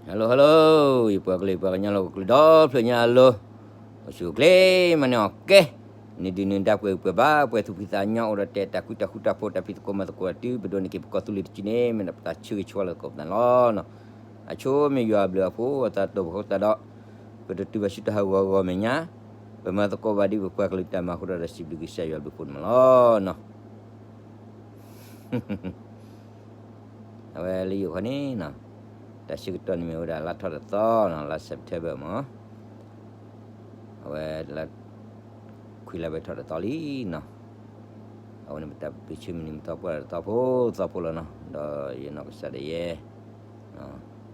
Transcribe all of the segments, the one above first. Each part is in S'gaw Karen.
Hello hello, ယပှၤကလုာ်ပှၤကညီလၢဟီၣ်ခိၣ်ချၢဒီဖျၢၣ်ညါအလိၤ, အိၣ်ဆူၣ်အိၣ်ချ့မၤန့ၢ်အီၣ်ကဲ, နဒုၣ်နဒါပှဲၤဂံၢ်ပှဲၤဘါ ပှဲၤသူၣ်ဖှံသးညီ အိၣ်ဒီးတဲာ်တၢ်ဃူတၢ်ဖိး တၢ်ဖံးသကိးမၤသကိးအတု ပဒိးန့ၢ်က့ၤပကီၢ်သူလ့ၤတစုန့ၣ် မ့ၢ်ဒၣ်ပသးဆၢဂ့ၤဆၢဝါလၢသကိးပသးန့ၣ်လီၤ. အဆိမ့ၢ်ယွၤအဘျုးအဖှိၣ် အသးတဘၣ်ဃိသတးဒီး ပတတုၤဘၣ်ဆူတၢ်ဟးဂီၤအဂီၢ်မဲာ်ညါ, ပမၤသကိးဘၣ်ဒ်ပပှၤကလုာ်တၢ်မၤအဃိဒီး စံးဘျုးကစၢ်ယွၤဘျုးဖှိၣ်န့ၣ်မးလီၤနီၤ. အဝဲလၢယိၤခီန့ၣ်နီၤ, တၢ်ဆၢကတီၢ်န့ၣ်မ့ၢ်ဝဲဒၣ်လါထီၣ်တသီနီၤ, လါ September မး, အဝဲလၢ ခွံလါဘၢၣ်ထီၣ်တသီလံနီၤ. အဝဲန့ၣ် ပတၢ်ပတုာ်ဆၢမုၢ်နံၤမုၢ်သီပှၢ်ဒီးသီဖိသီဖိလီၤနီၤ, ဒီးယနီၢ်ကစၢ်ဒၣ်ယဲ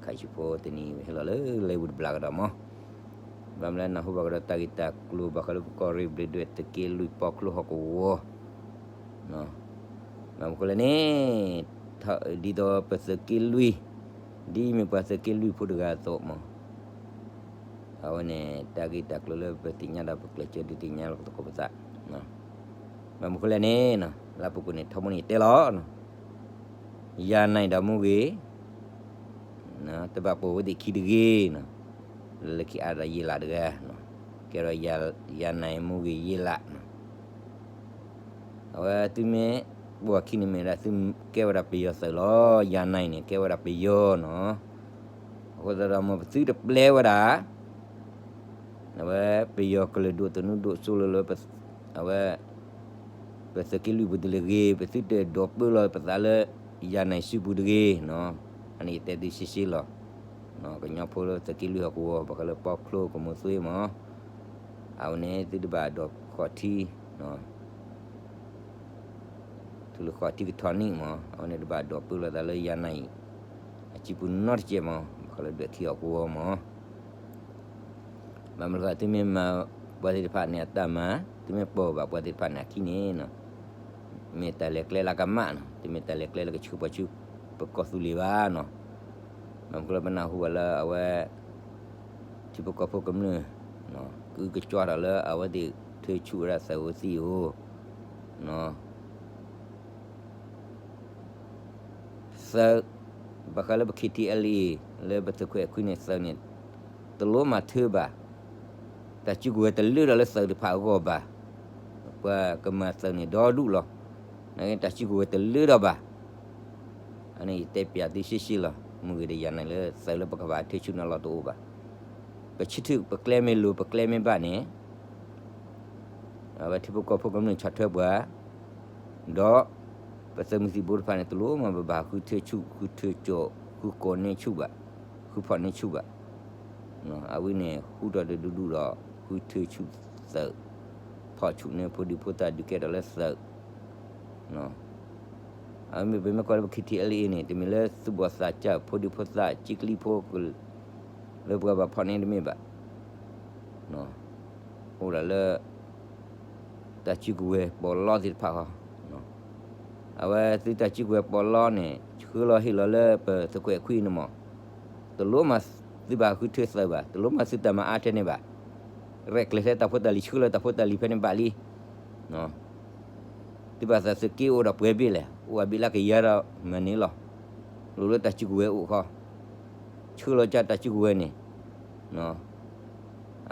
ခါဆူဖိတနံၤဟဲလီၤလၢလ့ဝူတဘျီကဒီးမး, ဘၣ်မနုၤလၢနၢ်ဟူဘၣ်ကဒီးတၢ်ဂ့ၢ်တၢ်ကျိၤဘၣ်ဃးလၢပကီၢ်ရ့ၣ်ဘျ့းဒွဲၣ်သုးက့လွံၢ်ပီချိဟီၣ်ကဝီၤ ဘၣ်မနုၤဃိလဲၣ်န့ၣ်, ဒ်သိးပသုးက့လွံၢ်, ဒ်မ့ၢ်ပှၤသုးက့လွံၢ်ဖိတဂၤအသိးမး, အဝဲန့ၣ် တၢ်ဂ့ၢ်တၢ်ကျိၤလၢပသ့ၣ်ညါဒီးပကျဲးစၢးဒုးသ့ၣ်ညါလီၤသကိးပသး, ဘၣ်မနုၤဃိလဲၣ်န့ၣ်, လၢပူၤကွံာ်န့ၣ် ထီဘိန့ၣ်တဲလီၤ, ယၤနၤဒီးမူဂ့ၤ တဘၣ်ပိာ်ဝဲသ့ၣ်ခံတဂ့ၤ, လၢခံအါဒီးယ့လးတဂၤ, ကဲဒီးယၤနၤမူဂ့ၤယ့လး, အဝဲသုမ့ၢ်ပိာ်ခံန့ၣ်မ့ၢ်ဒၣ်သုကဲဝဲဒၣ်ပယီၤသုးလီၤ, ယၤနၤန့ၣ် ကဲဝဲဒၣ်ပယီၤနီၤ, အဃိသတးဒီးမ့ၢ်ပသုတပျဲဝဲဒၣ် အဝဲပယီၤကလုာ်ဒိၣ်သနူဒိၣ်စိလၢလၢ အဝဲ ပသုးက့လွံၢ်ပူၤဒ်လဲၣ်ဂ့ၤ, ပသုတဒိးပၢလီၤပသးလၢ ယၤနၤစုပူၤတဂ့ၤ, အန့ၣ်ယတဲသုရှဲရှဲလီၤ, ကညီဖိလၢသုးက့လွံၢ်ဟီၣ်ကဝီၤ ဘၣ်ဃးလၢပီချိကမိၢ်သွ့မး, အဝဲန့ၣ်သုတဘၣ်ဒိးဃီၣ်ထံ ထူလၢဃီၣ်ထံကထီၣ်နံၣ်မး, အဝဲန့ၣ်တဘၣ်ဒိးပၢလီၤသးလၢယၤနၤအံၤ အစုပူၤနီတစဲးမး, ဘၣ်ဃးလၢဒွဲၣ်ခံဟီၣ်ကဝီၤမး, ဘၣ်မနုၤဃိသုမ့ၢ်မၤပှၤသ့ၣ်တဖၣ်န့ၣ်အတၢ်မၤ, သုမ့ၢ်ပိာ်ဘၣ်ပှၤသ့ၣ်တဖၣ်န့ၣ်အခံန့ၣ်, မ့ၢ်တၢ်လဲၤကျဲလၢကမၣ်နီၤ, တမ့ၢ်တၢ်လဲၤကျဲလၢကဆှၢပှၤဆူ ပကီၢ်သူလ့ၤဘၣ်နီၤ, ဘၣ်မနုၤဃိလၢပနၢ်ဟူဘၣ်လၢအဝဲ ထံဖိကီၢ်ဖိကမျၢၢ် ကုကကွၢ်ထီၣ်လၢအဝဲသ့ၣ်ထၢဆူၣ်ဝဲဒၣ်သုးဧိၤသံဧိၤ, သုး, ဘၣ်ဃးလၢပ ခ့ထံအဲလ်အ့ လၢပသုးခွဲးခွံန့ၣ်သုးန့ၣ် တလိၣ်မၤထၢဘၣ်, တၢ်စုကဝဲၤတလၢထီၣ်လၢသုးတဖၣ်အဂီၢ်ဘၣ်, ပှၤကမၤသုးန့ၣ်ဒီဒူၣ်လီၤ, နာ်က့တၢ်စုကဝဲၤတလၢထီၣ်ဘၣ်, အန့ၣ်ယတဲပျးသုရှဲရှဲလီၤ, မူဂ့ၤဒီးယၤနၤလၢသုးလၢပကဘၣ်ထၢဆူၣ်န့ၣ်လီၤတအိၣ်ဘၣ်, ပဆၢထၢၣ်ပကျဲမ့ၢ်လိၤပကျဲမ့ၢ်ဘၣ်န့ၣ် အဝဲထံဖိကီၢ်ဖိကမျၢၢ်ဆီၣ်ထွဲပှၤ, ဒီး ပသုးမုၢ်သံၣ်ဘိတဖၣ်န့ၣ် တလိၣ်မၤဘၣ်ဃုထၢဆူၣ် ဃုထၢကၠိ ဃုကိးန့ၢ်ဆူၣ်ဘၣ်, ဃုဖီၣ်န့ၢ်ဆူၣ်ဘၣ်, အဝဲန့ၣ် ဃူထီၣ်တဒူဒူဒီး ဃုထၢဆူၣ်သုး, ဖီၣ်ဆူၣ်န့ၢ်ဖိဒံဖိသၣ်ဒုးကဲထီၣ်လၢသုး အမ့ၢ်ပမ့ၢ်ကွၢ်လၢပ ခ့ထံအဲလ်အ့န့ၣ် တမ့ၢ်လၢသုးဘီၣ်သးစၢ်ဖိဒံဖိသၣ်ကံကလံဖိ လၢပှၤဘၣ်ဖီၣ်န့ၢ်တမ့ၢ်ဘၣ်, အိၣ်ဒၣ်လၢ တၢ်စုကဝဲၤပီးလီသ့ၣ်တဖၣ်ဃီ, အဝဲသုတၢ်စုကဝဲၤပီးလီန့ၣ် ဆှၢလီၤဟ့ၣ်လီၤလၢပသုးခွဲးခွံန့ၣ်မး, တလိၣ်မၤသုဘၣ်ဃုထၢသုးဘၣ်, တလိၣ်မၤသုတၢ်မၤအါထဲန့ၣ်ဘၣ်, ရဲၣ်ကျဲၤထဲတၢ်ဖိတၢ်လံၤ ဆှၢလီၤတၢ်ဖိတၢ်လံၤဖဲန့ၣ်ဘၣ်လံ သုဘၣ်သးသုးက့အိၣ်ဒီးပှဲၤဘ့ၣ်လဲၣ်, အိၣ်အဘ့ၣ်လၢကယၤဒီးမၤန့ၢ်လီၤ, လိၣ်လၢတၢ်စုကဝဲၤအိၣ်ဃီ, ဆှၢလီၤကၢ်တၢ်စုကဝဲၤန့ၣ်,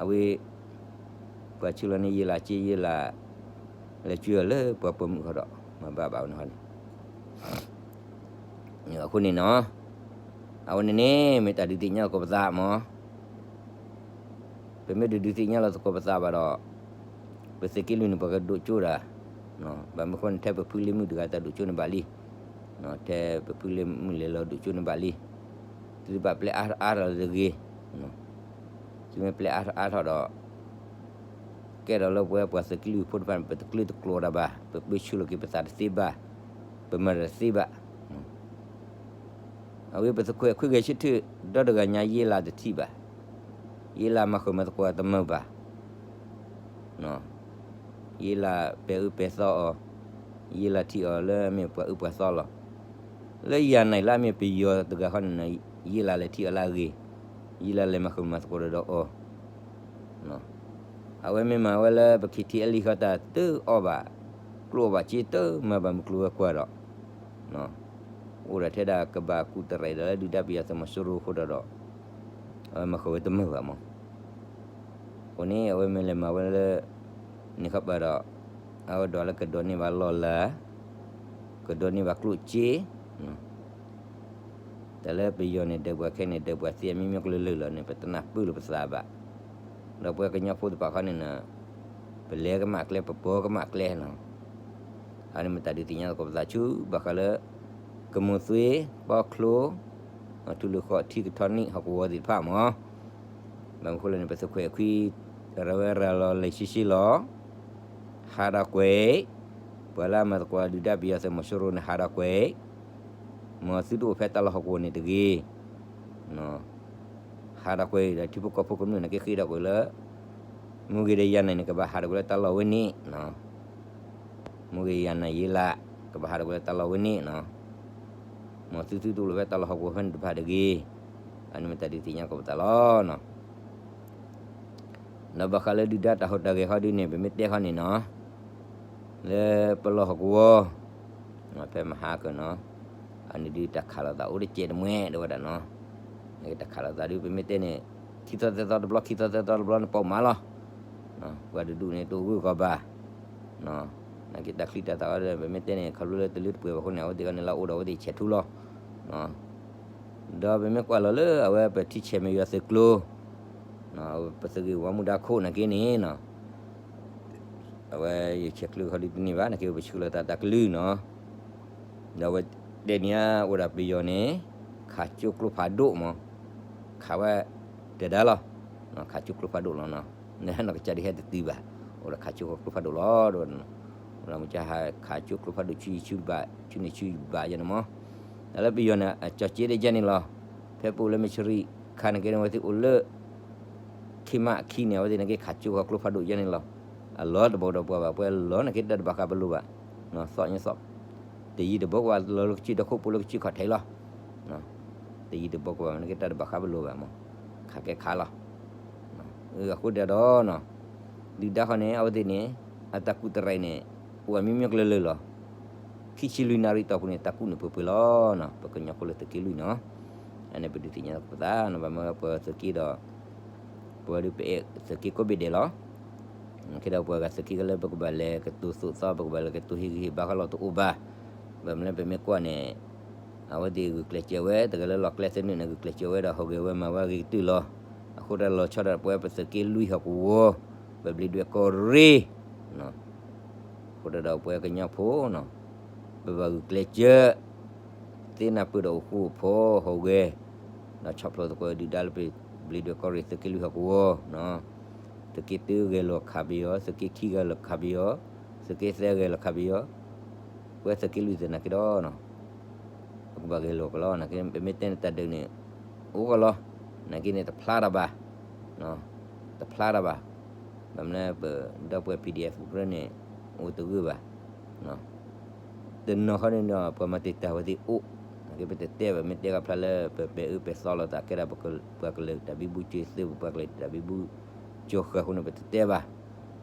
အဝဲ ပှၤဆှၢလီၤန့ၢ်ယ့လးက့ ယ့လး လဲၤကွံာ်အီၤလၢပှၤပိာ်မုၣ်ခီဒီး မၤဘၣ်ဘၣ်ဝဲန့ၣ်ဃီန့ၣ် အဃိန့ၣ်နီၤ, အဝဲန့ၣ်န့ၣ် မ့ၢ်တၢ်ဒုးသ့ၣ်ညါသကိးပသးမး, ပမ့ၢ်တဒုးသ့ၣ်ညါလီၤသကိးပသးဘၣ်ဒီး, ပသုးက့လွံၢ်န့ၣ် ပှၤကဒိးကၠိဒၣ်, ဘၣ်မနုၤဃိန့ၣ် ထဲပဖုလ့ၣ်မုၣ်တဂၤတၢ်ဒိးကၠိန့ၣ်ဘၣ်လံ, ထဲပဖုလ့ၣ်မုၣ်လဲၤလီၤဒိးကၠိန့ၣ်ဘၣ်လံ, သုတဘၣ်ပျဲအါထီၣ်အါထီၣ်တဂ့ၤ, သုမ့ၢ်ပျဲအါထီၣ်အါထီၣ်ဒီး ကဲထီၣ်လၢပဝဲပှၤသုးက့လွံၢ်ဖိတဖၣ်န့ၣ် ပတကျၢၤတကျိၤတၢ်ဘၣ်, ပပၢဆှၢလီၤက့ၤပသးတသ့ဘၣ်, ပမၤတၢ်တသ့ဘၣ်. အဝဲပသုးခွဲးခွံဂဲၤဆၢထၢၣ် ဒီတဂၤညါယ့လးတထံၣ်ဘၣ်, ယ့လးမၤဃုာ်မၤသကိးတမုာ်ဘၣ်. ယ့လးပဲာ်အၢပဲာ်သီအီၤ, ယ့လးထံၣ်အီၤလၢအမ့ၢ်ပှၤအၢပှၤသီလီၤ. လၢယၤနၤလၢအမ့ၢ်ပယီၤတဂၤဃီန့ၣ် ယ့လးလဲၤထံၣ်အီၤလၢအဂ့ၤ, ယ့လးလဲၤမၤဃုာ်မၤသကိးဒီးအီၤ အဝဲမ့ၢ်မၤဝဲလၢပ ခ့ထံအဲလ်အ့ ဃီတၢ်တအီၣ်ဘၣ်, ကျိအီၣ်ဘၣ်စ့တမၤဘၣ်မုၢ်ကျိၤဝဲၤကွာ်ဒီး, အိၣ်ဒၣ်ထဲဒၣ်ကဘၣ်ကူၣ်တရဲးဒီးလၢဒုၣ်ဒါပယီၤသုးမီၤစိရိၤအဃိဒီးဒီး, အဝဲမၤဃုာ်ဝဲတမုာ်ဘၣ်မး. အဃိန့ၣ် အဝဲမ့ၢ်လဲၤမၤဝဲလၢ န့ၣ်ခီပၤဒီး အဝဲဒွးလၢကဒိးန့ၢ်ဘၣ်လီၢ်လၤ, ကဒိးန့ၢ်ဘၣ်ကျိၣ်စ့, တၢ်လၢပယီၤန့ၣ် ဒၢးပှၤခဲန့ၣ် ဒၢးပှၤသ့အမံၤမံၤကလုာ်လၢာ်လီၤန့ၣ် ပတနၢ်ပၢၢ်လိာ်ပသးဘၣ်. ဒီးပဝဲကညီဖိတဖၣ်ခီန့ၣ် ပလဲၤကမၣ်ကျဲ ပပၢၤကမၣ်ကျဲလီၤ. အန့ၣ်မ့ၢ်တၢ်ဒုးသ့ၣ်ညါသကိးပသးဆူ ဘၣ်ဃးလၢ ကမိၢ်သွ့, ပီချိ, ထူလၢဃီထံကထီနံၣ်ဟီၣ်ကဝီၤသ့ၣ်တဖၣ်မး. ဘၣ်မနုၤဃိလဲၣ်န့ၣ် ပသုးခွဲးခွံ ရၤဝဲရၤလီၤလံာ်ဆ့ဆ့လီၤ. ဟးထီၣ်ကွံာ်, ပှၤလၢအမၤသကိးဒုၣ်ဒါပယီၤသုးမီၤစိရိၤန့ၣ် ဟးထီၣ်ကွံာ်, မ်သုတအိၣ်ဖဲတၢ်လီၢ်ဟီၣ်ကဝီၤန့ၣ်တဂ့ၤ ဟးထီၣ်ကွံာ်ဒီးထံဖိကီၢ်ဖိကမျၢၢ်န့ၣ် က့ၤဃ့ထီၣ်ကွံာ်လၢ မူဂ့ၤဒီးယၤန့ၣ်န့ၣ် ကဘၣ်ဟးထီၣ်ကွံာ်လၢတၢ်လီၢ်ဝဲန့ၣ်, မူဂ့ၤယၤန့ၣ်ယ့လး ကဘၣ်ဟးထီၣ်ကွံာ်လၢတၢ်လီၢ်ဝဲန့ၣ်, မ်သုသုတအိၣ်လၢၤဖဲတၢ်လီၢ်ဟီၣ်ကဝီၤဖဲန့ၣ်တဖၣ်တဂ့ၤ. အန့ၣ်မ့ၢ်တၢ်ဒုးသ့ၣ်ညါသကိးပသးလီၤ. ဒီးဘၣ်ဃးလၢဒုၣ်ဒါတၢ်ဟူးတၢ်ဂဲၤခီဒုန့ၣ် ပမ့ၢ်တဲခီန့ၣ်နီၤ, လၢပလီၢ်ဟီၣ်ကဝီၤ ဖဲမဟါကၢနီၤ, အန့ၣ်ဒုးတၢ်ခးလိာ်သးအိၣ်တစဲးတမှဲဒီးဝဲဒၣ်နီၤ, တၢ်ခးလိာ်သးဒုး ပမ့ၢ်တဲန့ၣ် ခံသီသၢသီတဘျီ ခံသီသၢသီတဘျီန့ၣ် ပိာ်မးလီၤ. ပှၤတဒူၣ်န့ၣ် တအိၣ်ဂၢၢ်ဂီၤဘၣ် နာ်က့တၢ်ချံတၢ်သၣ်အီၤဒီး ပမ့ၢ်တဲန့ၣ် ခီဖျိလၢတလၢတပှဲၤဘၣ်အဃိန့ၣ် အဝဲသ့ၣ်အီၤန့ၣ် လၢအအိၣ်ဒီးအဝဲသ့ၣ်ဆဲးထူလီၤ. ဒီးပမ့ၢ်ကွၢ်လီၤလၢအဝဲပထံဆဲးမ့ၢ်ယွၤသုးကျိၤ, ပသုးဂ့ၢ်ဝီမူဒါခိၣ်နာ်က့န့ၣ်နီၤ, အဝဲယဆဲးကျိးခီဒုတန့ၢ်ဘၣ် နာ်က့ပဆှၢလီၤသးတၢ်ကလုၢ်နီၤ. ဒီးအဝဲတဲန့ၣ်ဧါ အိၣ်ဒၣ်ပယီၤန့ၣ် ခးကၠိကျိဖးဒိၣ်မး, ခးဝဲ တဲဒါလီၤ, ခးကၠိကျိဖးဒိၣ်လီၤနီၤ, နကစၢ်ဒုးဟဲတတုၤဘၣ်, အိၣ်ဒီးခးကၠိကျိဖးဒိၣ်လီၤ, အိၣ်ဒီးမုၢ်ကဟးခးကၠိကျိဖးဒိၣ်ဆူယဆူဘၣ် ဆူန့ၣ်ဆူဘၣ်ယဲန့ၣ်မး. တၢ်လၢပယီၤန့ၣ် အကၠီက့တယဲန့ၣ်လီၤ, ဖဲပအိၣ်လၢမ့ၢ်ဆရံခါန့ၣ်က့န့ၣ် အဝဲသ့ၣ်အိၣ်လၢ ခ့မးအခံန့ၣ် အဝဲသ့ၣ်န့ၣ်က့ခးကၠိဃီကျိဖးဒိၣ်ယဲန့ၣ်လီၤ. အလီၤတဘၣ်ဒီးပှၤဘၣ် ပှၤလီၤန့ၣ်က့တၢ်တဘၣ်ဃးပလိၤဘၣ်, သီၣ်ညါသီၣ်, တယံၤတဘီကဘၣ်လီၤလၢကစၢၢ်ဒီခိၣ်ပူၤလၢကစၢၢ်ခီၣ်ထံးလီၤ. တယံၤတဘီကဘၣ်န့ၣ်က့တၢ်တဘၣ်ဃးပလိၤဘၣ်မး, ခးကဲခးလီၤ. အဃိဒီးနီၤ, ဒုၣ်ဒါခီန့ၣ် အဝဲသ့ၣ်န့ၣ် အတၢ်ကူၣ်တရံးန့ၣ် အိၣ်အမံၤမံၤကလုာ်လၢာ်လီၤ. ခံဆံလွံၢ်နၣ်ရံၣ်တီၢ်ပူၤန့ၣ် တၢ်ကူၣ်န့ၣ်ပှဲၤပှဲၤလီၤနီၤ, ပကညီဖိလၢသုးက့လွံၢ်နီၤ. အန့ၣ်ပဒုးသ့ၣ်ညါသကိးပသးနီၤ, ဘၣ်မနုၤပသုးက့ဒီး ပဝဲဒုးပအဲၣ်သုးက့ကိးဘ့ၣ်ဒဲးလီၤ. ကဲဒီးပှၤဂၤသုးက့ကလၢပကဘၣ်လဲၤကတိၤသိးသီ ပကဘၣ်လဲၤကတိၤဟ့ၣ်ဂံၢ်ဟ့ၣ်ဘါဃီလီၤတအိၣ်ဘၣ်. ဘၣ်မနုၤပမ့ၢ်ကွၢ်န့ၣ် အဝဲသ့ၣ်ဂုာ်ကျဲးစၢးဝဲ တဂၤလၢလီၢ်ကျဲသနၢၣ်န့ၣ် ဂုာ်ကျဲးစၢးဝဲဒီးဟူးဂဲၤဝဲမၤဝဲအဂ့ၤကတၢၢ်လီၤ. အဃိတၢ်လီၤဆီဒၣ်ပဝဲပသုးက့လွံၢ်ဟီၣ်ကဝီၤ ပဘျံးဒွဲၣ်ကီၢ်ရ့ၣ် အဃိတၢ်ဒီးပဝဲကညီဖိနီၤ, ပဘၣ်ဂုာ်ကျဲးစၢး သ့နၢ်ပၢၢ်ဒီးအိၣ်ဃူအိၣ်ဖိးဟူးဂဲၤ, ဒီးဆီၣ်ဖျိးသကိးဒုၣ်ဒါလၢပဘျံးဒွဲၣ်ကီၢ်ရ့ၣ်သုးက့လွံၢ်ဟီၣ်ကဝီၤ, သုးက့တၢဂဲၤလီၤခးပယီၤ, သုးက့ခံဂဲၤလီၤခးပယီၤ, သုးက့သၢဂဲၤလီၤခးပယီၤ, ပဝဲသုးက့လွံၢ်သနာ်က့ဒီး ပကဘၣ်ဂဲၤလိာ်ကလီၤ. နာ်က့ ပမ့ၢ်တဲန့ၣ်တၢ်ဒုးန့ၣ် အိၣ်ကလီၤ, နာ်က့န့ၣ်တဖျါတၢ်ဘၣ်, တဖျါတၢ်ဘၣ်. ဘၣ်မနုၤပဒီပုၢ်ဝဲၢ် ပီၣ်ဒံၣ်အဲၣ် ပူၤကြၢးန့ၣ် အိၣ်တဂ့ၤဘၣ်. တနီၤဃီန့ၣ်ဒီး ပှၤမၤတံာ်တာ်ဝဲသ့ၣ်အိၣ်, နာ်က့ပတတဲဘၣ် မ့ၢ်တဲကဖျါလၢပပဲာ်အၢပဲာ်သီလိာ်သး ကဲဒၣ်ပှၤကလုာ်တၢ်ဘံဘူစၢၤသုး ပပှၤကလုာ်တၢ်ဘံဘူစၢၤဃၢၤအဃိန့ၣ် ပတတဲဘၣ်.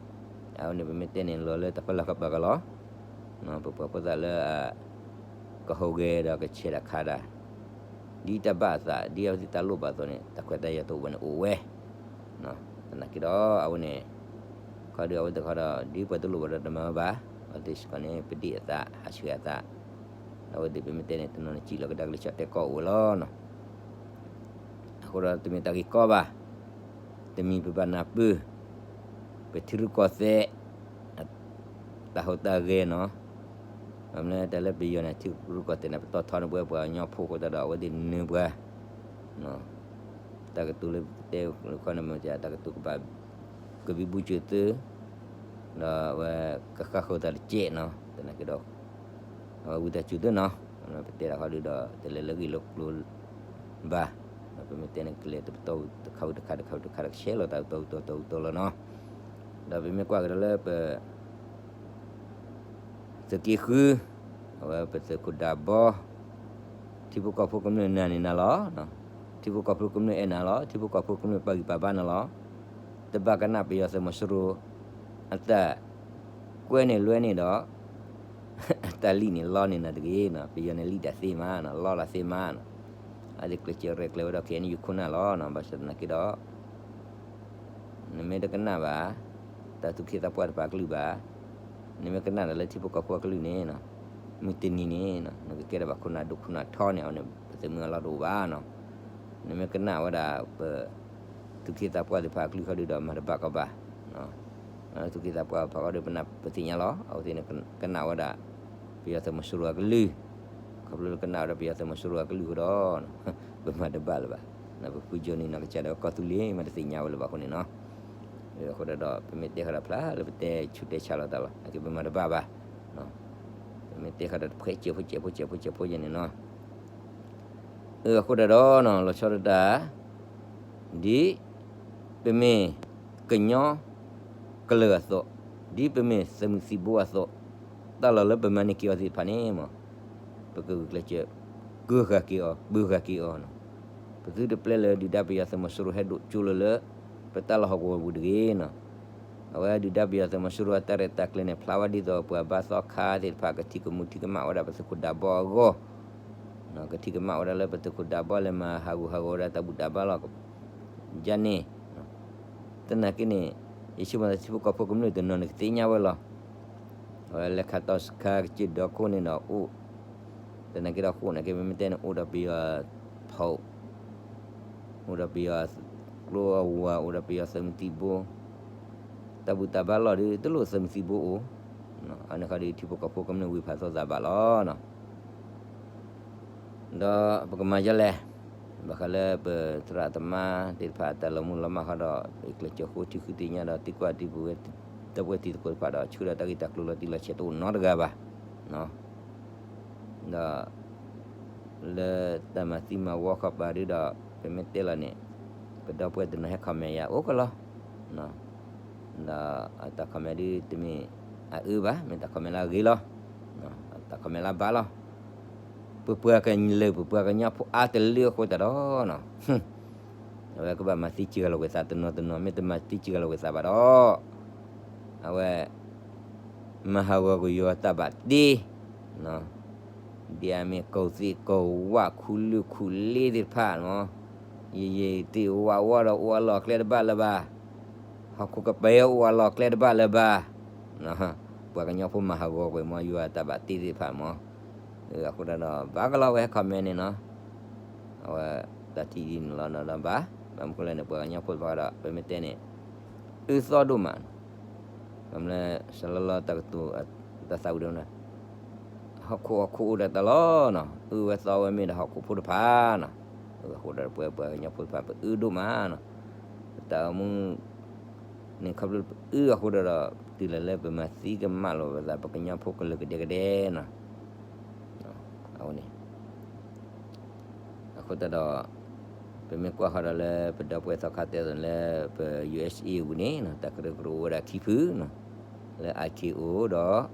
အဝဲန့ၣ်ပမ့ၢ်တဲန့ၣ် လီၤလၢတၢ်ဖီလာ်ဃာ်ပာ်ကလီၤ, ပပှၤဖိသၣ်လၢ ကဟူးဂဲၤဒီးကဆဲးတၢ်ခးတၢ်, ဒ်တၢ်ဘၣ်အသး ဒ်အဝဲသ့ၣ်တၢ်လိၣ်ဘၣ်အသိးန့ၣ် တၢ်ခွဲးတၢ်ယာ်တအိၣ်ဘၣ်န့ၣ်အိၣ်ဝဲ. သနာ်က့ဒီး အဝဲန့ၣ် ခီဒီးအဝဲသ့ၣ်ခီဒီး ဒ်ပှၤတလိၣ်ဘၣ်ဒီးတမၤဝဲဘၣ်, အဝဲသ့ၣ်စ့ၢ်ကီးန့ၣ် ပဒ့ၣ်အသး ဟးဆှဲးအသး, အဝဲသ့ၣ်ပမ့ၢ်တဲန့ၣ် တနီၤန့ၣ်စံးလီၤကဒါက့ၤလၢ ဆီၣ်တဲကီၢ်အိၣ်ဝဲလီၤ. အဃိဒီးတမ့ၢ်တၢ်ဂ့ၢ်ကီဘၣ်, တမံၤပဘၣ်နၢ်ပၢၢ် ပထံရူၢ်ကီၢ်သဲး တၢ်ဟူးတၢ်ဂဲၤနီၤ, ဘၣ်မနုၤတၢ်လၢပယီၤန့ၣ် ထံရူၢ်ကီၢ်သဲးန့ၣ် ပတီၢ်ထီန့ၢ်ပှၤ ပှၤကညီဖိအဃိသတးဒီး အဝဲသ့ၣ်နၢၤပှၤ တၢ်ကတိၤလၢပတဲတခီန့ၣ် မ့ၢ်တၢ်ကတိၤကဘၣ် ကဘံဘူစၢၤသုး, ဒီးအဝဲကဃၣ်ဃုာ်တၢ်တကဲးနီၤ, သနာ်က့ဒီး အဝဲဝံသးစူၤသုနီၤ, ပတဲတၢ်ခီဒုးဒီး တလဲၤလၢဂ့ၢ်လၢကျိၤဘၣ်, ပမ့ၢ်တဲန့ၣ်ကလဲၤတပတီၢ်တခါဝံၤတခါတခါဝံၤတခါဒီးကဆဲးလီၤတၢ်တတီၤဝံၤတတီၤတတီၤလီၤနီၤ, ဒီးပမ့ၢ်ကွၢ်ကဒီးလၢပ သုးက့ဃု, အဝဲပသုးခိၣ်ဒးဘီ, ထံဖိကီၢ်ဖိကမျၢၢ်နာ်န့ၢ်နၤလီၤ, ထံဖိကီၢ်ဖိကမျၢၢ်အဲၣ်နၤလီၤ, ထံဖိကီၢ်ဖိကမျၢၢ်ပာ်ဂံၢ်ပာ်ဘါနၤလီၤ, တဘၣ်ကနၣ်ပယီၤသုးမီၤစိရိၤ အတၢ်ကွဲန့ၢ်လွဲန့ၢ်ဒီး အတၢ်လံၣ်န့ၣ်လီန့ၢ်နၤတဂ့ၤနီၤ, ပယီၤန့ၣ်လံၣ်ဒၣ်သ့မးနီၤ, လီဒၣ်သ့မးနီၤ, အဝဲသ့ၣ်ကျဲးစၢးရဲၣ်ကျဲၤဝဲဒီး ခဲအံၤန့ၣ် ယခိၣ်နၢ်လီၤနီၤ. ဘၣ်ဆၣ်သနာ်က့ဒီး နမ့ၢ်တကနၣ်ဘၣ် တၢ်သူၣ်က့သးပှၢ်တဖၣ်အကလုၢ်ဘၣ်, နမ့ၢ်ကနၣ်ဒီးလၢထံဖိကီၢ်ဖိအကလုၢ်န့ၣ်, မုၢ်တနံၤန့ၣ် နကကဲထီၣ်ဘၣ်ခိၣ်နၢ်ဒိၣ်ခိၣ်နၢ်ထီန့ၣ် အဝဲန့ၣ် ပသုးမုၢ်အလီၢ်တအိၣ်ဘၣ်နီၤ. နမ့ၢ်ကနၣ်ဝဲဒၣ်ပ သူၣ်က့သးပှၢ်သ့ၣ်တဖၣ်အကလုၢ်ဃီဒီး မၤတဘၣ်ကီးဘၣ်. သူၣ်က့သးပှၢ်တဖၣ်ဃီဒီး ပသ့ၣ်ညါလီၤ. အဝဲသ့ၣ်န့ၣ်ကနၣ်ဝဲဒၣ် ပယီၤသုးမီၤစိရိၤအကလုၢ်, ခီဖျိလၢကနၣ်ဝဲဒၣ်ပယီၤသုးမီၤစိရိၤအကလုၢ်ဃီဒီး ပမၤတဘၣ်လၢၤဘၣ်. ပဖုကၠိန့ၣ်နီၢ်ကစၢ်ဒီးကီၢ်သူလ့ၤမးတသ့ၣ်ညါဝဲလၢၤဘၣ်အဃိန့ၣ်နီၤ. အဃိဒီး ပမ့ၢ်တဲဃီဒီးဖျါလၢပတဲဆူးတဲဆါလိာ်သးလီၤ. နာ်က့ပမၤတဘၣ်ဘၣ်. ပမ့ၢ်တဲဃီဒီးတဖှဲးစဲးဖိစဲးဖိစဲးဖိစဲးဖိယဲန့ၣ်နီၤ. အဃိတၢ်ဒီးနီၤ လီၤဆီဒၣ်တၢ် ဒ်ပမ့ၢ်ကညီကလုာ်အသိး, ဒ်ပမ့ၢ်သုးမုၢ်သံၣ်ဘိအသိး, တၢ်လီၢ်လၢပမၤန့ၢ်က့ၤအီၤသ့ၣ်တဖၣ်န့ၣ်မး ပကဂုာ်ကျဲးစၢး ကၢဃာ်က့ၤအီၤ ပၢဃာ်က့ၤအီၤနီၤ. ပသုတပျဲလၢဒုၣ်ဒါပယီၤသုးမီၤစိရိၤဟဲဒိးကၠိလၢလၢ ပတၢ်လီၢ်ဟီၣ်ကဝီၤပူၤတဂ့ၤနီၤ. အဝဲဒုၣ်ဒါပယီၤသုးမီၤစိရိၤအတၢ်ရဲၣ်တၢ်ကျဲၤန့ၣ် ဖျါဝဲဒ်သိးပှၤဘါသီခါသ့ၣ်တဖၣ် ကထံၣ်ကမူထံၣ်ကမၣ်ဝဲဒၣ်ပသုးခိၣ်ဒးဘီအဂီၢ် ကထံၣ်ကမၣ်ဝဲဒၣ်လၢပသုးခိၣ်ဒးဘီလဲၤမၤဟးဂူာ်ဟးဂီၤဝဲဒၣ်တၢ်ဘူၣ်တၢ်ဘါလီၢ် ယါန့ၣ် သနာ်က့န့ၣ် ယဆိကမိၣ်လၢထံဖိကီၢ်ဖိကမျၢၢ်တနီၤန့ၣ်ကသ့ၣ်ညါဝဲလီၤ. အဝဲလဲၤခးတီၢ်စခါကစၢၢ်ဒီခိၣ်န့ၣ်ဒီးအိၣ် သနာ်က့ဒီးဃိးနာ်က့ မ့မ့ၢ်တဲန့ၣ် အိၣ်ဒီးပယီၤဖီၣ် အိၣ်ဒီးပယီၤကျိအဝၤ အိၣ်ဒီးပယီၤသုးမုၢ်သံၣ်ဘိ တၢ်ဘူၣ်တၢ်ဘါလီၢ်ဒီး တလိၣ်သုးမုၢ်သံၣ်ဘိအိၣ်, အန့ၣ်ဃီဒီး ထံဖိကီၢ်ဖိကမျၢၢ်ဝံၢ်ဖးသိသးဘၣ်လီၤ. ဒီးပကမၤဒ်လဲၣ်, ဘၣ်ဃးလၢပသရၣ်သမါသ့ၣ်တဖၣ်အတၢ်လီၤမူလီၤမၢ်ဃီဒီး ပကျဲးစၢးဃိထံဃုသ့ၣ်ညါဒီး သံကွၢ်ဒံပဝဲ ဒီပုၢ်ဝဲၢ်တံၤသကိးတဖၣ်ဒီး ဆှၢဒီးတၢ်ဂ့ၢ်တၢ်ကျိၤလီၤတံၢ်လီၤဆဲးတအိၣ်နီတဂၤဘၣ်. ဒီး လၢတၢ်မၤသံမၤဝီခီပၤဒုဒီး ပမ့ၢ်တဲလီၤန့ၣ် ပဒီပုၢ်ဝဲၢ်တနီၤဟဲ comment ယၤအိၣ်ကလီၤ. ဒီးအတၢ် comment ဒုတမ့ၢ်အအၢဘၣ်, မ့ၢ်တၢ် comment လၢအဂ့ၤလီၤ. တၢ် comment လၢအဘၣ်လီၤ. ပပှၤကလုာ် ပပှၤကညီဖိအါတလၢအဃိသတးဒီး အဝဲကဘၣ်မၤသံစှၤလီၤကွံာ်သးတနီၤတနီၤ, မ့ၢ်တမၤသံစှၤလီၤကွံာ်သးဘၣ်ဒီး အဝဲ မၤဟးဂီၤကွံာ်ယွၤတၢ်ဘၣ်တ့ ဒ်အမ့ၢ် ကိၣ်သ့ၣ်ကိၣ်ဝၣ် ခူလၢၢ်ခူလ့သ့ၣ်တဖၣ်မး, ယယံာ်သ့ၣ်ဝးဝီဒီးအိၣ်အလီၢ်အကျဲတဘၣ်လၢၤဘၣ်, ဟီၣ်ခိၣ်ကပၤအိၣ်အလီၢ်အကျဲတဘၣ်လၢၤဘၣ်. ပှၤကညီဖိမၤဟးဂီၤကွံာ်မး ယွၤတၢ်ဘၣ်တ့သ့ၣ်တဖၣ်မး. အဃိဒီး ဘၣ်ကလီၤဝဲဟဲ comment န့ၣ်နီၤ, အဝဲတၢ်ထံၣ်ဒ်န့ၣ်လီၤဒီးဘၣ်, ဘၣ်မနုၤဃိလဲၣ်န့ၣ် ပှၤကညီဖိတဖၣ်ဒီး ပမ့ၢ်တဲန့ၣ် အၢသီဒိၣ်မး, ဘၣ်မနုၤလဲၣ် စလီလီတၢ်ကတိၤ တၢ်သးဝံၣ်ဒီး ဟီၣ်ခိၣ်ဟီၣ်ခိၣ်အိၣ်ဒီးတၢ်လီၤနီၤ, အၢဝဲသီဝဲမ့ၢ်ဒီးဟီၣ်ခိၣ်ဖိတဖၣ်နီၤ. အဃိဒီးပဝဲပှၤကညီဖိတဖၣ် ပအၢဒိၣ်မးနီၤ, ပတၢ်အိၣ်မူန့ၣ် ခီဖျိပအၢအဃိဒီး တုၤလၢလၢပမၤသံကမၣ်လိာ်ပသး ပှၤကညီဖိကလုာ်ကဒဲကဒဲနီၤ. အဝဲန့ၣ် အဃိသတးဒီး ပမ့ၢ်ကွၢ်ဃီဒီးလၢပဒီပုၢ်ဝဲၢ်သီခါတဲသိးလၢပ ယူၢ်အ့ၣ်စ့ၣ် အပူၤန့ၣ် တၢ်ကရၢကရိအိၣ်ဝဲဒၣ်ခံဖုနီၤ, လၢ IKO ဒီး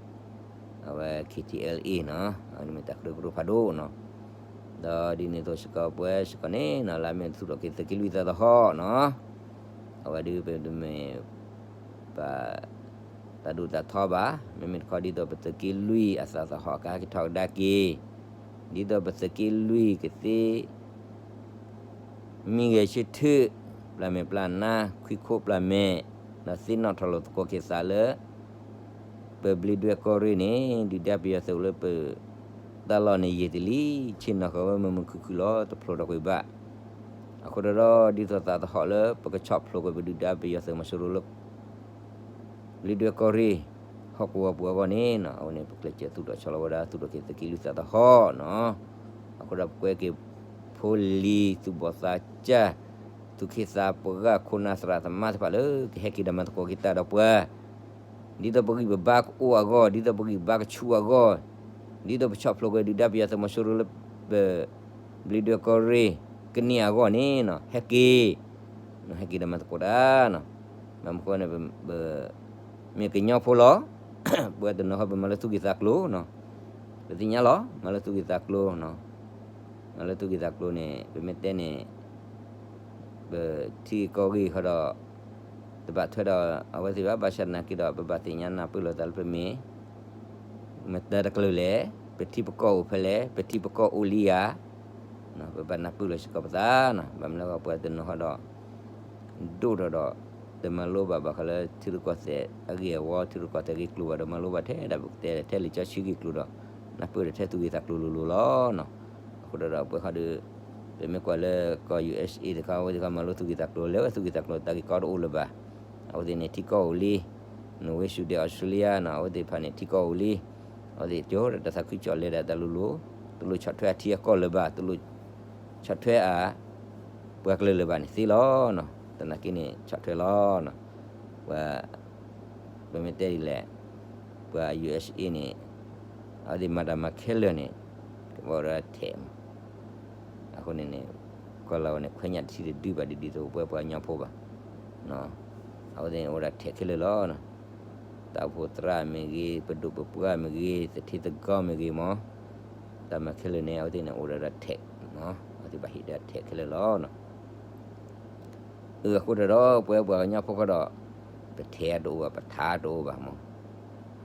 အဝဲ KTLA နီၤ, အဝဲန့ၣ်မ့ၢ်တၢ်ကရၢကရိဖးဒိၣ်နီၤ. ဒီးဒ်န့ၣ်အသိးစ့ၢ်ကီးပဝဲစ့ၢ်ကီးန့ၣ်နီၤ လၢအမ့ၢ်သူၣ်ထီၣ်က့ၤသုးက့လွံၢ်သးသဟီၣ်နီၤ, အဝဲဒုးပတမ့ၢ် ပ တၢ်ဒိၣ်တၢ်ထီဘၣ်, မ့မ့ၢ်တခီဒ်သိးပသုးက့လွံၢ်အသးသဟီၣ်ကဟဲက့ၤထီၣ်ကဒါက့ၤ, ဒ်သိးပသုးက့လွံၢ်ကသ့ မံဂဲၤဆၢထၢၣ် ပျၢ်မဲာ်ပျၢ်နါ ခွံခိၣ်ပျၢ်မဲာ်, ဒီးသ့ၣ်နီၣ်ထီၣ်လိာ်သကိးက့ၤသးလၢ ပဘျံးဒွဲၣ်ကီၢ်ရ့ၣ်န့ၣ် ဒုၣ်ဒါပယီၤသုးလၢပ တၢ်လီၢ်န့ၣ်ယံာ်တလံ, ဆ့ၣ်နီၤဃီၤဝဲမုာ်မုာ်ခုၣ်ခုၣ်လီၤ တဖျိးထီၣ်ကွံာ်ဘၣ်. အဃိဒီး ဒ်သိးသးသဟီၣ်လၢပကဆီၣ်ဖျိးကွံာ်ပဒုၣ်ဒါပယီၤသုးမီၤစိရိၤလၢ ဘျံးဒွဲၣ်ကီၢ်ရ့ၣ် ဟီၣ်ကဝီၤပူၤအဂီၢ်န့ၣ်နီၤ, အဝဲန့ၣ် ပကျဲးစၢးသူၣ်ထီၣ်ဆီလီၤဝဲဒၣ် သူၣ်ထီၣ်က့ၤသုးက့လွံၢ်သးသဟီၣ်နီၤ. အဃိဒီးပကွဲက့ၤဖိလံၤသူၣ်ဘီၣ်သးစၢ် သူၣ်က့သးပှၢ် ခိၣ်နၢ်သရၣ်သမါတဖၣ်လၢ ကဟဲက့ၤဒီးမၤသကိးက့ၤတၢ်ဒီးပှၤ ဒ်သိးပဂံၢ်ပဘါကအိၣ်အဂီၢ်, ဒ်သိးပဂံၢ်ပဘါကဆူၣ်အဂီၢ်, ဒ်သိးပဆီၣ်ဖျိးကွံာ်ဒုၣ်ဒါပယီၤသုးမီၤစိရိၤလၢ ပ ဘျံးဒွဲၣ်ကီၢ်ရ့ၣ် ကန့ၢ်အဂီၢ်န့ၣ်နီၤ, ဟဲက့ၤ, ဟဲက့ၤဒီးမၤသကိးတၢ်နီၤ. ဘၣ်မနုၤဃိန့ၣ် ပ မ့ၢ်ကညီဖိလီၤ. ပဝဲတနီၤဃီ ပမၤလၢသူၣ်ဂ့ၢ်သးကျိၤနီၤ, ပသ့ၣ်ညါလီၤ, မၤလၢသူၣ်ဂ့ၢ်သးကျိၤနီၤ. မၤလၢသူၣ်ဂ့ၢ်သးကျိၤန့ၣ် ပမ့ၢ်တဲန့ၣ် ပထံဂ့ၢ်ကီၢ်ဂ့ၢ်ဃီဒီး တဘၣ်ထွဲဒီးအဝဲသ့ၣ်ဘၣ်. ဘၣ်ဆၣ်သနာ်က့ဒီး ပဘၣ်သ့ၣ်ညါနၢ်ပၢၢ်လိာ်သးလၢပမ့ၢ် မတၤတကလုာ်လဲၣ်, ပထံပကီၢ်အိၣ်ဖဲလဲၣ်, ပထံပကီၢ်အိၣ်လံဧါ, ပဘၣ်နၢ်ပၢၢ်လီၤစ့ၢ်ကီးပသးနီၤ, ဘၣ်မနုၤလဲၣ်ပှၤတနီၤဃီဒီး ဒိၣ်ထီၣ်ဒီး တမၤလိဘၣ်ဘၣ်ဃးလၢထံရူၢ်ကီၢ်သဲးအဂ့ၢ်အဝီ ထံရူၢ်ကီၢ်သဲးအဂ့ၢ်ကျိၤဘၣ်ဒီး မၤလိဘၣ်ထဲဒၣ်ပကတဲထဲလံာ်စီဆှံဂ့ၢ်ကျိၤဒီး နၢ်ပၢၢ်ဒီးထဲသူၣ်ဂ့ၤသးကျိၤလိၤလိၤလီၤနီၤ. အဃိဒီးပှဲၤခီဒီး ပမ့ၢ်ကွၢ်လၢကီၢ် ယူၣ်အ့းအ့း တခါ အဝဲသ့ၣ်တခါမၤလိသူၣ်ဂ့ၤသးကျိၤ လဲၤဝဲသူၣ်ဂ့ၤသးကျိၤ တၢ်ဂ့ၢ်ကီတအိၣ်လၢၤဘၣ်. အဝဲသ့ၣ်န့ၣ်ထံကီၢ်အိၣ်လံ, နီၣ်ဝ့ ဆွံဒ့ၣ် အီစထြ့လယါနီၤ အဝဲသ့ၣ်တဖၣ်န့ၣ်ထံကီၢ်အိၣ်လံ. အဝဲသ့ၣ်ကၠိဒီးတၢ်သးခုကစီၣ်လဲၤဒၣ်တၢ်လိၤလိၤ, တလိၣ်ဆီၣ်ထွဲအထံအကီၢ်လၢၤဘၣ်, တလိၣ်ဆီၣ်ထွဲအ ပှၤကလုာ်လၢၤဘၣ်န့ၣ်သ့လီၤနီၤ. သနာ်က့န့ၣ် ဆီၣ်ထွဲလီၤနီၤ. ပှၤ ပမ့ၢ်တဲဒ်လဲၣ်, ပှၤ ယူၣ်အ့းအ့း န့ၣ် အဝဲသ့ၣ်မၤတၢ်မၤခဲလၢာ်န့ၣ် ကဘၣ်အိၣ်ဒီးထဲးမး. အဃိန့ၣ်န့ၣ် ကီၢ်လီၤဝဲန့ၣ် ခွဲးညၣ်တထံၣ်တဒုဘၣ်ဒ်ဒ်သိးပဝဲပှၤကညီဖိဘၣ်. အဝဲသ့ၣ်န့ၣ်အိၣ်ဒီးထဲးခဲလၢာ်လီၤ. တၢ်အိၣ်ဖှိၣ်သရၣ်မ့ၢ်ဂ့ၤ, ပဒိၣ်ပပှၢ်မ့ၢ်ဂ့ၤ, သထ့သကီမ့ၢ်ဂ့ၤမး, တၢ်မၤခဲလၢာ်န့ၣ် အဝဲသ့ၣ်န့ၣ်အိၣ်ဒီးထဲး, အဝဲသ့ၣ်ဘၣ်ဟ့ၣ်ဒီးထဲးခဲလၢာ်လီၤ. အဃိတၢ်ဒီး ပဝဲပှၤကညီဖိဃီဒီး ပထဲးတအိၣ်ဘၣ် ပထးတအိၣ်ဘၣ်မး,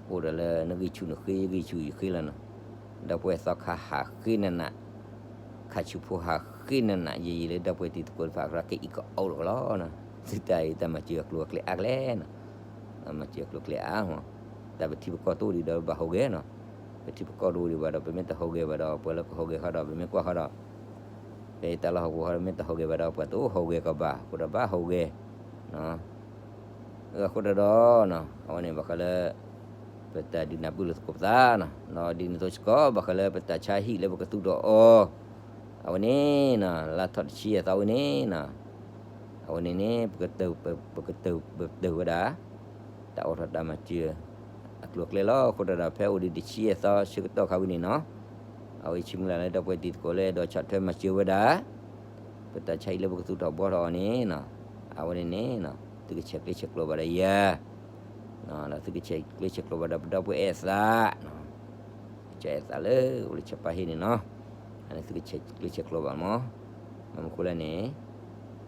အိၣ်ဒီးလၢနဂံၢ်ဆူၣ်နဃ့ ယဂံၢ်ဆူၣ်ယဃ့လီၤနီၤ. ဒီပုၢ်ဝဲၢ်သီခါဟးဃ့နးနး, ခးဆူၣ်ဖိဟးဃ့နးနး ယံာ်ယံာ်လၢဒီပုၢ်ဝဲၢ်တံၤသကိးတဖၣ် အကြၢးကအံးကအီတကလီၤနီၤ. သုတၢ်အံၤတၢ်မၤစၢၤအကျိၤအကျဲအါကလဲၣ်နီၤ. တၢ်မၤစၢၤအကျိၤအကျဲအါမး, တၢ်ပထံပကီၢ်တအိၣ်ဒံးဒီးဘၣ်ဟူးဂဲၤနီၤ. ပထံပကီၢ်တအိၣ်ဒံးဘၣ်ဒီး ပမ့ၢ်တဟူးဂဲၤဘၣ်ဒီး ပှၤလၢကဟူးဂဲၤဃီဒီး ပမ့ၢ်ကွၢ်ဃီဒီး ဖဲတၢ်လီၢ်ဟီၣ်ကဝီၤဃီဒီး မ့ၢ်တဟူးဂဲၤဘၣ်ဒီး ပှၤတအိၣ်ဟူးဂဲၤကီးဘၣ် အဃိဒီးဘၣ်ဟူးဂဲၤ အဃိတၢ်ဒီး အဝဲန့ၣ်ဘၣ်ဃးလၢ ပတၢ်ဒုးနၢ်ပၢၢ်လိာ်သကိးပသးနီၤ. ဒီးဒ်န့ၣ်အသိးစ့ၢ်ကီး ဘၣ်ဃးလၢပတၢ်ဆါဟံၣ်လၢပကသူၣ်ထီၣ်အီၤ အဝဲန့ၣ်နီၤ လါထီၣ်တဆံယဲၢ်သီဝဲန့ၣ်နီၤ, အဝဲန့ၣ်န့ၣ် ပကတၢၢ်ဝဲဒၣ် တၢ်အိးထီၣ်တၢ်မၤစၢၤအကျိၤအကျဲလီၤ. အဃိတၢ်ဒီး ဖဲအိၣ်ဒံးတဆံယဲၢ်သီဆၢကတီၢ်ခါဝဲန့ၣ်နီၤ, အဝဲဆံမုၢ်လၢ်လၢဒီပုၢ်ဝဲၢ်တံၤသကိးလၢအဲၣ်ဒိးဆီၣ်ထွဲမၤစၢၤဝဲဒၣ် ပတၢ်ဆါဟံၣ်လၢပကသူၣ်ထီၣ်ဘှီထီၣ်အီၤန့ၣ်နီၤ, အဝဲန့ၣ်န့ၣ် သုကဆဲးကျိးဆဲးကျိးဘၣ်ဒီးယၤ ဒီးသုကဆဲးကျိးဆဲးကျိးဘၣ်ဒီးပဒီပုၢ်ဝဲၢ်အဲၣ်သး ကၠီအဲၣ်သးလၢအိၣ်လၢဆၢပၤဟံၣ်န့ၣ်နီၤ, အန့ၣ်သုကဆဲးကျိးဆဲးကျိးဘၣ်မး. မ့ၢ်မနုၤဃိလဲၣ်န့ၣ်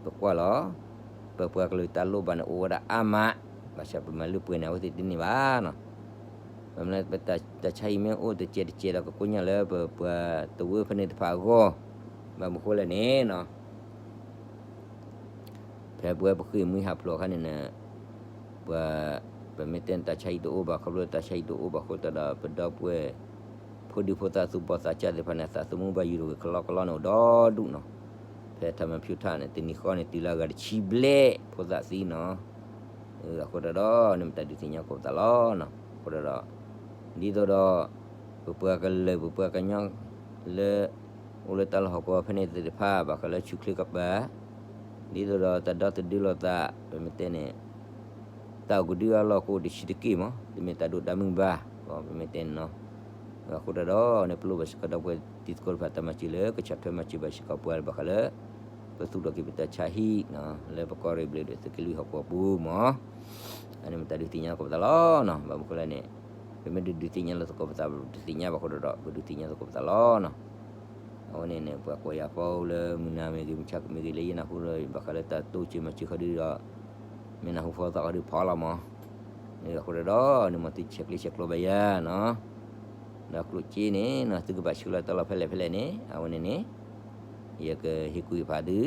ပကွၢ်လီၤ ပပှၤကလုာ်တၢ်လိၣ်ဘၣ်န့ၣ်အိၣ်ဝဲဒၣ်အါမး, ဘၣ်ဆၣ်ပမၤလၢပှဲၤန့ၣ် အဝဲသ့ၣ်တန့ၢ်ဘၣ်နီၤ. မ့ၢ်မနုၤ ပတၢ်ဆါဟံၣ်မ့ၢ်အိၣ်တစဲးတစဲးဒီး ကကိညၢ်လၢပပှၤတဝၢဖဲန့ၣ်တဖၣ်အဂီၢ်, ဘၣ်မနုၤဃိလဲၣ်န့ၣ်နီၤ ဖဲပဝဲပဃ့ၢ်မှံဟးဖျိးအခါန့ၣ်န့ၣ် ပှၤ ပမ့ၢ်တဲန့ၣ် တၢ်ဆါဟံၣ်တအိၣ်ဘၣ် ခီဖျိတၢ်ဆါဟံၣ်တအိၣ်ဘၣ်အဃိသတးဒီး ပဒီပုၢ်ဝဲၢ် ဖိဒံဖိသၣ်သူၣ်ဘီၣ်သးစၢ်သ့ၣ်တဖၣ်န့ၣ် အသးသမူဘၣ်ယိၣ်တဂ့ၤကလီကလီန့ၣ်အိၣ်ဒီဒူၣ်နီၤ. ဖဲထးမဖၠူထၣ်န့ၣ် တနံၤဃီန့ၣ် တုၤလၢအဂၤတဆံဘျဲၣ် ဖိသၣ်သံနီၤ. အဃိတၢ်ဒီး န့ၣ်မ့ၢ်တၢ်ဒုးသ့ၣ်ညါကိးပသးလီၤနီၤ. အဃိတၢ်ဒီး ဒ်သိးဒီး ပပှၤကလုာ် ပပှၤကညီ လၢ အိၣ်လၢတၢ်လီၢ်ဟီၣ်ကဝီၤဖဲန့ၣ်သ့ၣ်တဖၣ် ဘၣ်ဃးလၢဆူၣ်ချ့ကပၤ ဒ်သိးဒီးတၢ်ဒီသဒၢလိာ်သး ပမ့ၢ်တဲန့ၣ် တၢ်အိၣ်ကဒုအလီၢ်ကအိၣ်တဆံးတက့ၢ်မး တမ့ၢ်တၢ်ဒိၣ်တၢ်မုၢ်ဘၣ် ပမ့ၢ်တဲန့ၣ်နီၤ. အဃိတၢ်ဒီးန့ၣ် ပလိၣ်ဘၣ်စ့ၢ်ကီးဒီပုၢ်ဝဲၢ်တံၤသကိးတဖၣ်တၢ်မၤစၢၤလၢကဆီၣ်ထွဲမၤစၢၤဘၣ်စ့ၢ်ကီးပှၤဘၣ်ဃးလၢ ပသူၣ်ထီၣ်က့ၤပတၢ်ဆါဟံၣ် လၢပကီၢ်ရ့ၣ်ဘျ့းဒိၣ်သုးက့လွံၢ်ဟီၣ်ကဝီၤပူၤမး အန့ၣ်မ့ၢ်တၢ်ဒုးသ့ၣ်ညါသကိးပသးလီၤနီၤ. ဘၣ်မနုၤဃိလဲၣ်န့ၣ် ပမ့ၢ်ဒုးဒုးသ့ၣ်ညါလိာ်သကိးပသး ပဒုးသ့ၣ်ညါဘၣ်ဃိဒီး ပဒုးသ့ၣ်ညါသကိးပသးလီၤနီၤ. အဝဲန့ၣ်န့ၣ် ပှၤကိးယၤဖီလၢမုၢ်နၤမ့ၢ်ဂ့ၤ မုၢ်ဆါမ့ၢ်ဂ့ၤ လၢယနၢ်ဟူဒီး ဘၣ်ဃးလၢတၢ်တိစၢၤမၤစၢၤဃီဒုဒီး မ့ၢ်နၢ်ဟူဖီသးဃီဒုဖီလီၤမး. အဃိဒီး န့ၣ်မ့ၢ်သုဆဲးကျိးဆဲးကျိးဘၣ်ယၤ ဒီးကျိၣ်စ့န့ၣ် သုကဘၣ်ဆှၢလီၤတၢ်လီၢ်ဖဲလဲၣ်ဖဲလဲၣ်န့ၣ် အဝဲန့ၣ်န့ၣ် ယကဟ့ၣ်ကူၣ်ဟ့ၣ်ဖးသု ဒီ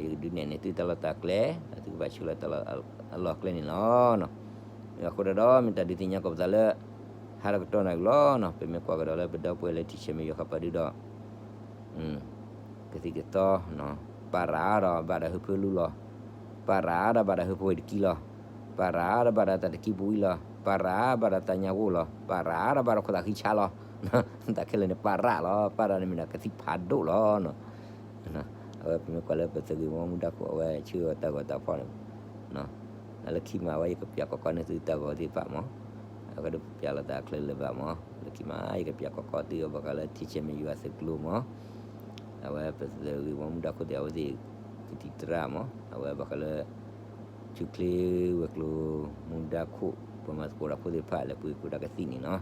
းယကဒုးနဲၣ်န့ၢ်သုတၢ်လီၢ်တၢ်ကျဲ ဒီးသုကဘၣ်ဆှၢလီၤတၢ်လီၢ်အလီၢ်အကျဲန့ၣ်လီၤ. အဃိဒီး မ့ၢ်တၢ်ဒုးသ့ၣ်ညါကိးပသးလၢ ဟါတကတီၢ်နၤက့ၤလီၤ. ပမ့ၢ်ကွၢ်ကဒီးလၢပဒီပုၢ်ဝဲၢ်လၢထံဆဲးမဲာ်ယွၤဃၣ်ပၤဒုဒီး ကသံၣ်ကသီ ပၢ်ရၤဒီးဘၣ်ဒီးဟၢဖၢလူလီၤ. ပၢ်ရၤဒီးဘၣ်ဒီးဟၢဖၢဝဲတကံလီၤ. ပၢ်ရၤဒီးဘၣ်ဒီးတၢ်တကံပူၤဝံၤလီၤ. ပၢ်ရၤဘၣ်ဒီးတၢ်ညါဂိၢ်လီၤ. ပၢ်ရၤဒီးဘၣ်ဒီးခိၣ်သးဃံဆါလီၤ. တၢ်ခဲလၢာ်န့ၣ် ပၢ်ရၤလီၤ. ပၢ်ရၤန့ၣ်မ့ၢ်ဒီးကသံၣ်ဖးဒိၣ်လီၤ. အဝဲပမ့ၢ်ကွၢ်လၢပသဂ့ၤမူဒါခိၣ် အဝဲဆှၢဝဲတၢ်ဂီၤတၢ်ဖီၣ်န့ၣ် လၢခံမး အဝဲယကပျးကီကီန့ၢ်သုတၢ်ဂီၤသ့ၣ်တဖၣ်မး, အဝဲဒၣ်ပျးလီၤသးအချၢလၢၤဘၣ်မး, လၢခံမး ယကပျးကီကီသုဘၣ်ဃးလၢထံဆဲးမဲာ်ယွၤသုးကျိၤမး, အဝဲပသဂ့ၤမူဒါခိၣ်သ့ၣ် အဝဲသ့ၣ်ကသံၣ်သရၣ်မး, အဝဲဘၣ်ဃးလၢ ဆူၣ်ချ့ဝဲၤကျိၤမူဒါခိၣ် ပှၤမၤသကိးတၢ်ဖိသ့ၣ်တဖၣ် လဲၤပှ့ၤကိးတၢ်ကသံၣ်န့ၣ်နီၤ,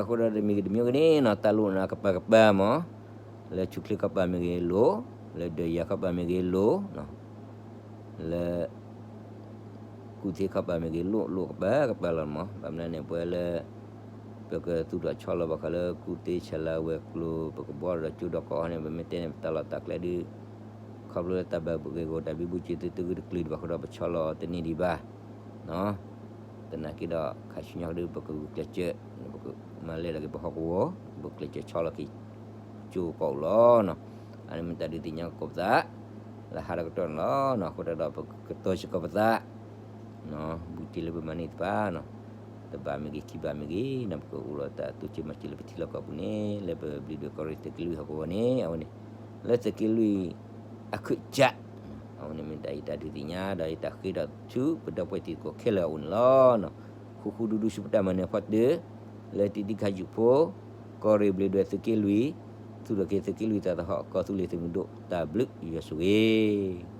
အဃိဒီးတမံၤဂ့ၤတမံၤဂ့ၤန့ၣ်နီၤ တၢ်လိၣ်န့ၣ်ကပၤကပၤမး, လၢဆူၣ်ချ့ကပၤမ့ၢ်ဂ့ၤလိၣ်, လၢဒီးယၤကပၤမ့ၢ်ဂ့ၤလိၣ် လၢ ကူၣ်သ့ခီပၤမ့ၢ်ဂ့ၤ လိၣ်လိၣ်ကပၤကပၤလီၤမး, ဘၣ်မနုၤန့ၣ် ပဝဲလၢ ပကသူၣ်ထီၣ်ဆီလီၤဘၣ်ဃးလၢကူၣ်သ့ဆဲးလၤဝဲၤကျိၤ ပကဘှီဒီးကၠိဒီးကီၢ်အီၤန့ၣ် ပမ့ၢ်တဲန့ၣ် ပတၢ်လီၢ်တၢ်ကျဲဒုး ခီဖျိလၢတၢ်ဘၣ်ဂ့ၢ်ဂီၢ်တၢ်ဘံဘူစ့သုတဂ့ၤတကျုၤဘၣ်ဃးဒီး ပဆီလီၤတန့ၢ်ဒံးဘၣ် သနာ်က့ဒီး ခါဆူညါကဒီး ပကဂုာ်ကျဲးစၢး ပကမၤလဲၢ်လီၤက့ၤပဟီၣ်ကဝီၤ ပကကျဲးစၢးဆီလီၤက့ၤ ကၠိကီၢ်အိၣ်လီၤ. အန့ၣ်မ့ၢ်တၢ်ဒုးသ့ၣ်ညါကီၢ်ပသး လၢဟါတကတီၢ်န့ၣ်လီၤ. အဃိတၢ်ဒီးပကတီၤစ့ၢ်ကီးပသး ဘူးတ့ၢ်လၢပမၤန့ၢ်တဖၣ်နီၤ တဘးမ့ၢ်ဂ့ၤ ခံဘးမ့ၢ်ဂ့ၤ ပကအိၣ်ဒီးတၢ်တိစၢၤမၤစၢၤလၢပထံလီၢ်ကီၢ်ပူၤန့ၣ် လၢပဘျံးဒွဲၣ်ကီၢ်ရ့ၣ်သုးက့လွံၢ်ဟီၣ်ကဝီၤန့ၣ် အဝဲန့ၣ် လၢသုးက့လွံၢ် အခၢၣ်စး အဝဲန့ၣ်မ့ၢ်တၢ်ယတၢ်ဒုးသ့ၣ်ညါ ဒီးယတၢ်ဃ့ဒီးဆူပဒီပုၢ်ဝဲၢ်တံၤသကိးခဲလၢာ်အအိၣ်န့ၣ်လီၤ. ဃူဃူဒူဒူဆူပတၢ်မၤနၢၤဖီတၢၢ် လၢတံၤသကိးယူၢ်ဖိ ကီၢ်ရ့ၣ်ဘျံးဒွဲၣ်သုးက့လွံၢ် သူၣ်ထီၣ်က့ၤသုးက့လွံၢ်တၢ်သဟီၣ် ကီၢ်သူလ့ၤသုးမုၢ်ဒိၣ် တၢ်ဘျုးယွၤဆိၣ်ဂ့ၤ